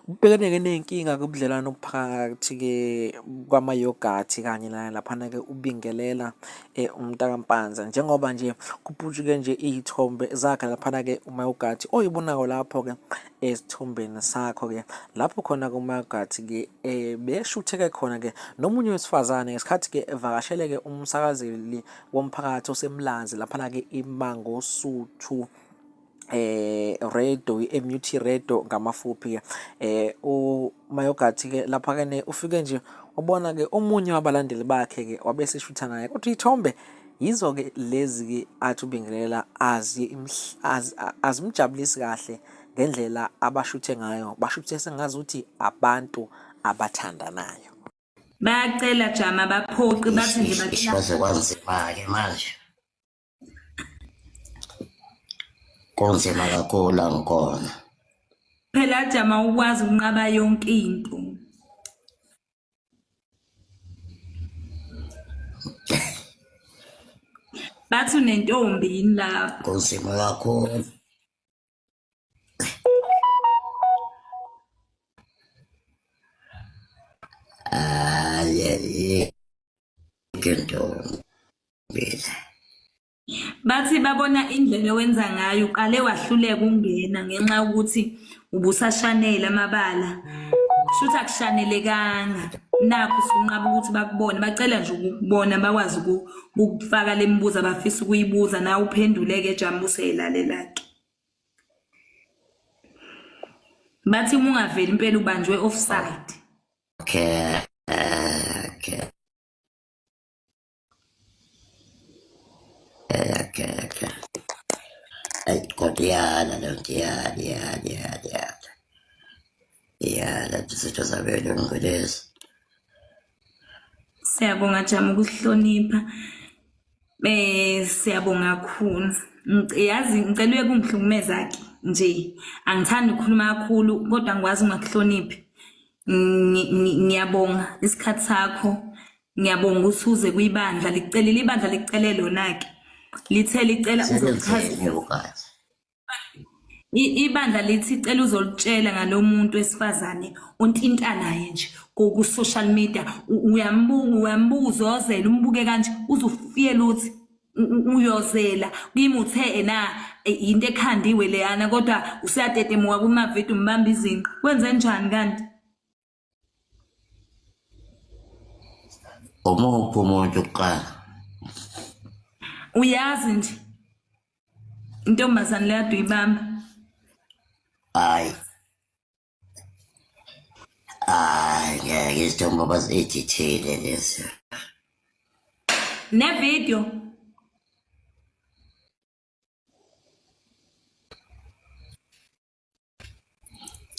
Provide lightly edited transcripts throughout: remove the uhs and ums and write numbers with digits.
Ubhekene-ke ney'nkinga-ke ubudlelwano obuphakathi-ke kwamayogathi kanye naye laphana-ke ubingelela umntakampanza njengoba nje kuputshuke nje iy'thombe zakhe laphana-ke umayogathi oyibonayo lapho-ke esithombeni sakho-ke lapho khona-ke umayogathi-ke beshutheke khona-ke nomunye wesifazane ngesikhathi-ke evakashele-ke umsakazeli womphakathi osemlazi laphana-ke imangosuthu Radio, i-M_U_T Radio ngamafuphi-ke. UMayogathi-ke lapha-ke ne ufike nje wabona-ke omunye wabalandeli bakhe-ke wabe eseshutha naye kodwa iy'thombe yizo-ke lezi-ke athi ubingelela azimjabulisi kahle ngendlela abashuthe ngayo, bashuthe sengazuthi abantu abathandanayo. Bayacela jama baphoqi bathi nje bacela. Kwaze kwanzima-ke manje. Kunzima kakhulu angikona. Phela Jama ukwazi ukunqaba yonke into. Bathi unentombi yini lapho? Kunzima kakhulu. Hayi ayikho intombi la. Bathi babona indlela owenza ngayo uqale wahluleka ukungena ngenxa yokuthi ubusashanela amabala. Shuthi akushanelekanga. Nakhu usunqaba ukuthi bakubone bacela nje ukukubona bakwazi ukufaka le mibuzo abafisa ukuyibuza nawe uphenduleke Jamba useyilalela-ke. Bathi uma ungaveli impela ubanjwe offside. Okay. Okay. Okay, okay. Ayi kodwa iyala le nto iyala iyala iyala iyala. Iyala izinto zabelungu lezi. Siyabonga Jama ukusihlonipha. Eh siyabonga kakhulu. Yazi ngicela uye kungihlukumeza ke nje. Angithandi ukukhuluma kakhulu kodwa ngikwazi ungakuhloniphi. Ngiyabonga isikhathi sakho. Ngiyabonga ukuthi uze kwibandla likucelile ibandla likucele lona ke. Lithe licela uzochazela. Ibandla lithi cela uzolitshela ngalomuntu wesifazane ontinta naye nje ku social media uyambuka uyambuka uzozela umbuke kanje uzufiyela uthi uyozela kimi uthe ena into ekhandiwe leyana kodwa useyatetemuka kuma video umbamba izinqa kwenze njani kanti Umuphi umuntu kuqala? Uyazi nje intombazane le kade uyibamba. Hayi. Hayi ngeke isithombe bazi-edithile lesi. Ne-video.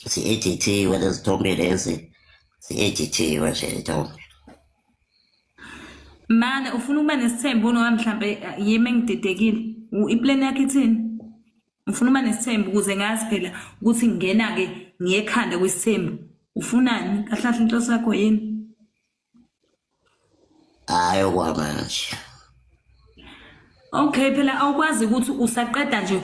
Si-edithiwe lezi thombe lezi. Si-edithiwe nje lezithombe. Mana ufuna ukuba nesithembu noma mhlambe eh, yimi engididekile. Iplan yakho ithini? Ufuna ukuba nesithembu ukuze ngazi phela ukuthi ngingena ke ngiyekhanda kwisithembu. Ufunani? Kahle kahle inhloso yakho yini? Hhayi okwamanje. Okay phela awukwazi ukuthi usaqeda nje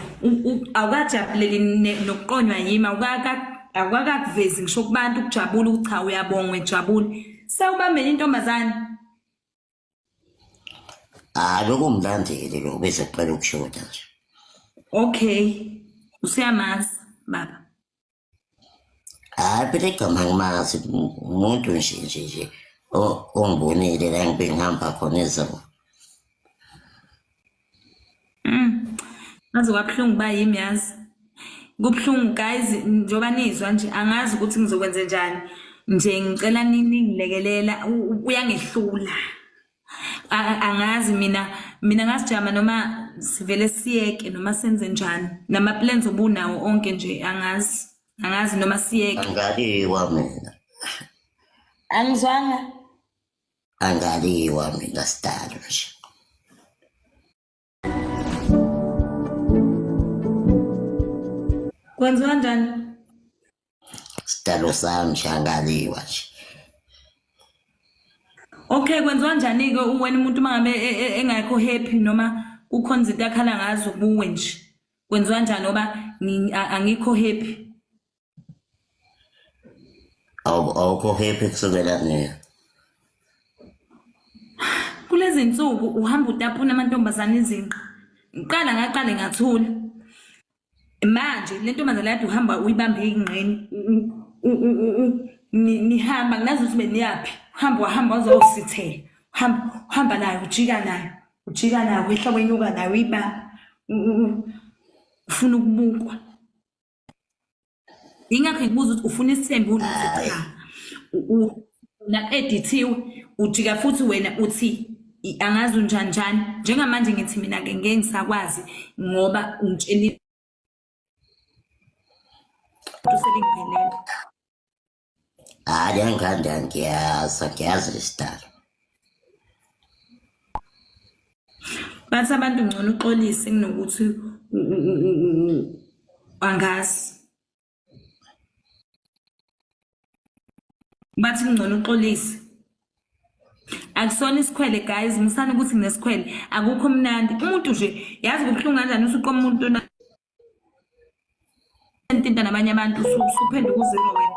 awukajabuleli nokuqonywa yimi awukakakuvezi ngisho kubantu ukujabula ukuthi cha uyabonga ujabule. Sewubambele intombazane. Hayi bekumlandeli lo bese kuqala ukushoda nje. Okay. Usuyamazi baba. Hhayi phela igama angimazi umuntu nje nje nje ongibonile la ngibe ngihamba khona izolo. Ngaze kwabuhlungu uba yimi yazi. Kubuhlungu guys njengoba nizwa nje angazi ukuthi ngizokwenze njani. Nje ngicela ningilekelela uyangehlula. Angazi mina mina ngasijama noma sivele siyeke noma senze njani. Nama plans obunawo onke nje angazi. Angazi noma siyeke. Angaliwa mina. Angizwanga. Angaliwa mina sidalo nje. Kwenziwa kanjani? Sidalo sami nje angaliwa nje. Okay, kwenziwa kanjani-ke wena umuntu uma ngabe e, e, engekho happy noma kukhona izinto akhala ngazo kuwe nje? Kwenziwa kanjani ngoba angikho happy? Awukho happy kusukela nini? Kulezi nsuku uhamba utapuna amantombazane izinqa. Ngiqala ngaqale ngathula. Manje le ntombazane kade uhamba uyibambe ingqeni nihamba nginazi ukuthi beniyaphi. Uhamba wahamba wazosithela. Uhamba uhamba nayo ujika nayo. Ujika nayo wehla wenyuka nayo uyibamba. Ufuna ukubukwa. Ingakho ngikubuza ukuthi ufuna isithembu yini uthi cha. Na-edithiwe ujika futhi wena uthi angazi unjani njani. Njengamanje ngithi mina-ke ngeke ngisakwazi ngoba ungitshelile selingiphelele. Hhayi lengane angiyazi, angiyazi lesidalo. Bathi abantu ngcono uxolise kunokuthi angazi. Bathi kungcono uxolise. Akusona isikhwele guys, musani ukuthi nginesikhwele. Akukho mnandi. Umuntu nje yazi kubuhlungu kanjani usuqoma umuntu entinta nabanye abantu usuphenduka uzero wena.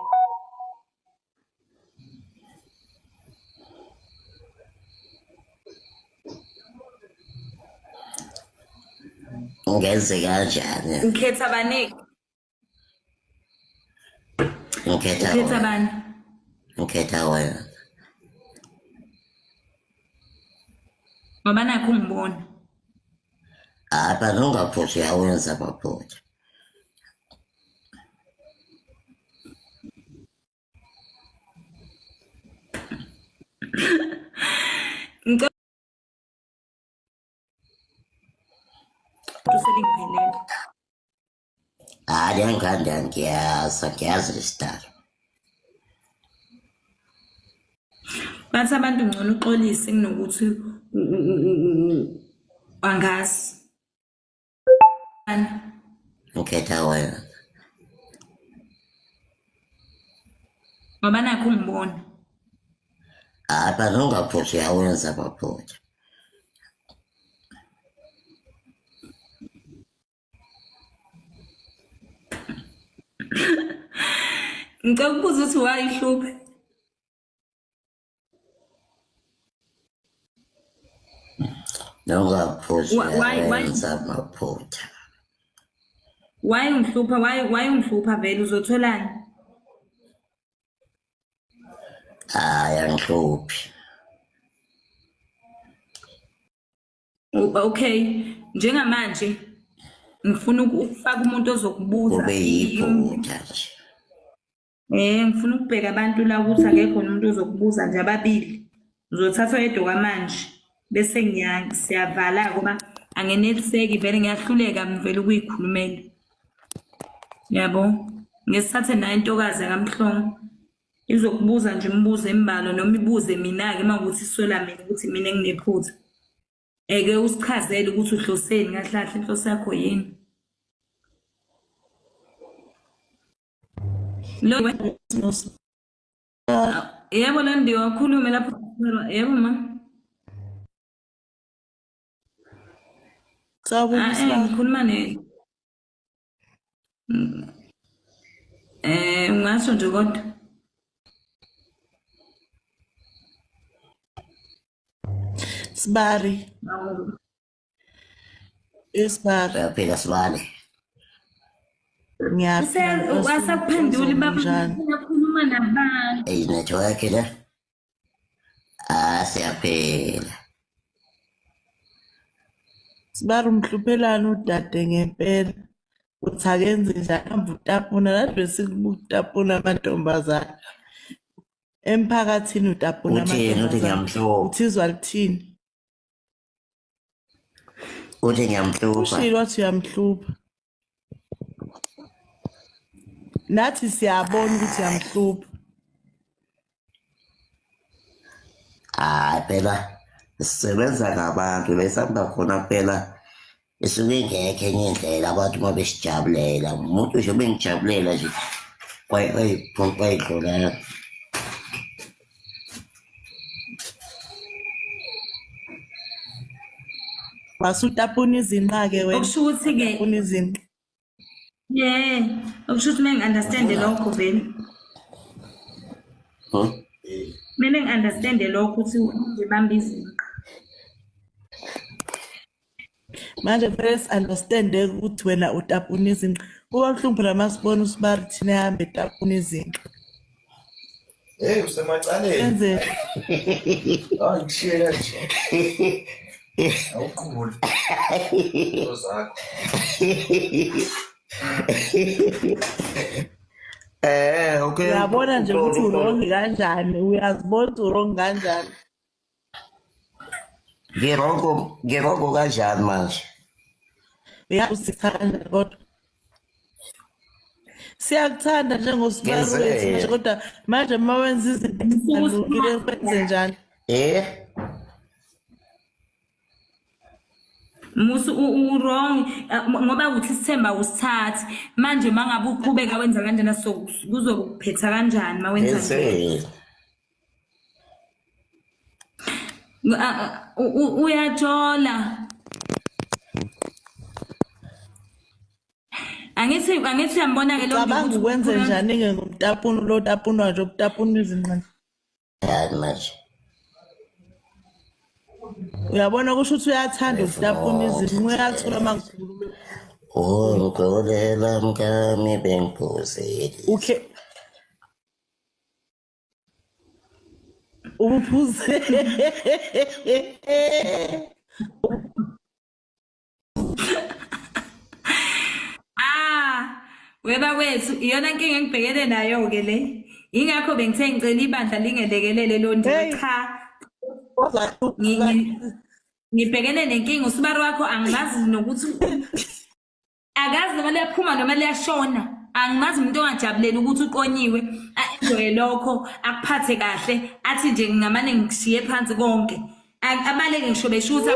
Ngenze kanjani? Ukhetha bani? Ngikhetha Ukhetha wena. bani? Ngikhetha wena. Ngoba nakho ungibona. Hayi phela ungaphuthi uyawenza amaphutha. Ngicela selingiphelele. Hhayi lengane angiyazi, angiyazi lesidalo. Bathi abantu ngcono uxolise kunokuthi angazi. Ngikhetha wena. Ngoba nakho ungibona. Hhayi phela ungaphuthi uyawenza amaphutha. Ngicela ukubuza ukuthi why ihluphe? Nongaphuzi Why uyawenza amaphutha. Why ungihlupha? Why ungihlupha vele uzotholani? Hhayi angihluphi. Okay, njengamanje ngifuna ukufaka umuntu ozokubuza. Kube yiphutha nje. Ngifuna ukubheka abantu la ukuthi akekho umuntu ozokubuza nje ababili. Ngizothatha oyedwa kwamanje bese siyavala ngoba angeneliseki vele ngiyahluleka ngivele ukuyikhulumela. Yabo? Ngesithathe nayo intokazi yakamhlongo. Izokubuza nje imibuzo embalwa noma ibuze mina-ke uma kuwukuthi isola mina ukuthi mina enginephutha. Eke usichazele ukuthi uhloseni kahle kahle inhloso yakho yini. Lo yebo Londiwe wakhulume lapho yebo ma. Sawubona Ah, eh, Sibali. ngikhuluma ne ungasho nje kodwa. Sibari, Isibari. Uyaphila Sibali. Ngiyaphila Nkosi Asakuphenduli baba njani? uyakhuluma nabantu. Eyi network le. Ah siyaphila. Sibari umhluphelani udade ngempela. Uthi akenze njani hamba utapuna lathi besikutapuna amantombazane. Emphakathini utapuna Uthini uthi amantombazane. ngiyamhlupha. Uthizwa lithini? Uthi ngiyamhlupha. Ushilo wathi uyamhlupha. Nathi siyabona ukuthi uyamhlupha. Hayi phela sisebenza ngabantu besihamba khona phela isuke ingekho enye indlela abantu uma besijabulela umuntu nje bengijabulela nje kwayidlulela. Wasutapuna izinqa-ke wena. Okusho ukuthi-ke Utapuna izinqa. yeah, okusho ukuthi uma ngi-understand lokho vele. Hmm? Kumele ngi-understande lokho ukuthi ngibambe izinqa. Manje kufanele si-understande ukuthi wena utapuna izinqa. Kuba buhlungu phela uma sibona usibari thina ehambe etapuna izinqa. Hey usemacaleni. Enze Hayi ngishiye kanje. Awuqhuli. Into zakho. Eh, okay. Uyabona nje Uxolo, ukuthi uxolo. urongi kanjani, uyazibona ukuthi urongi kanjani. Ngirongo, ngirongo kanjani manje? Uyazi usithanda kodwa. Siyakuthanda njengosibari wethu manje Ngenzeni? kodwa manje uma wenza izinto ezingalungile wenze njani? Eh? Musu u-wrong ngoba uthi isithemba usithathi manje uma ngabe uqhubeka wenza kanjena so kuzokuphetha kanjani uma wenza nje Ngenzeni? Uyajola angithi uyambona ke lo Cabanga ukuthi ukwenze njani-ke ngomtapuno lo tapunwa nje ukutapuna izinqa. Yani manje. Uyabona kusho ukuthi uyathanda ukutapuna izinqa, uyathula uma ngikhuluma. Oh, ngixolela mkami bengiphuzile. Ukhe ubuphuze. Ah, weba kwethu iyona nkinga engibhekene nayo ke le. Ingakho bengithe ngicela ibandla lingelekelele lo ndima Hey. cha. Ngibhekene nenkinga usibari wakho angimazi nokuthi akazi noma liyaphuma noma liyashona. Angimazi umuntu ongajabuleli ukuthi uqonyiwe, a-enjoye lokho, akuphathe kahle, athi nje ngingamane ngishiye phansi konke. Abaleke ngisho beshutha.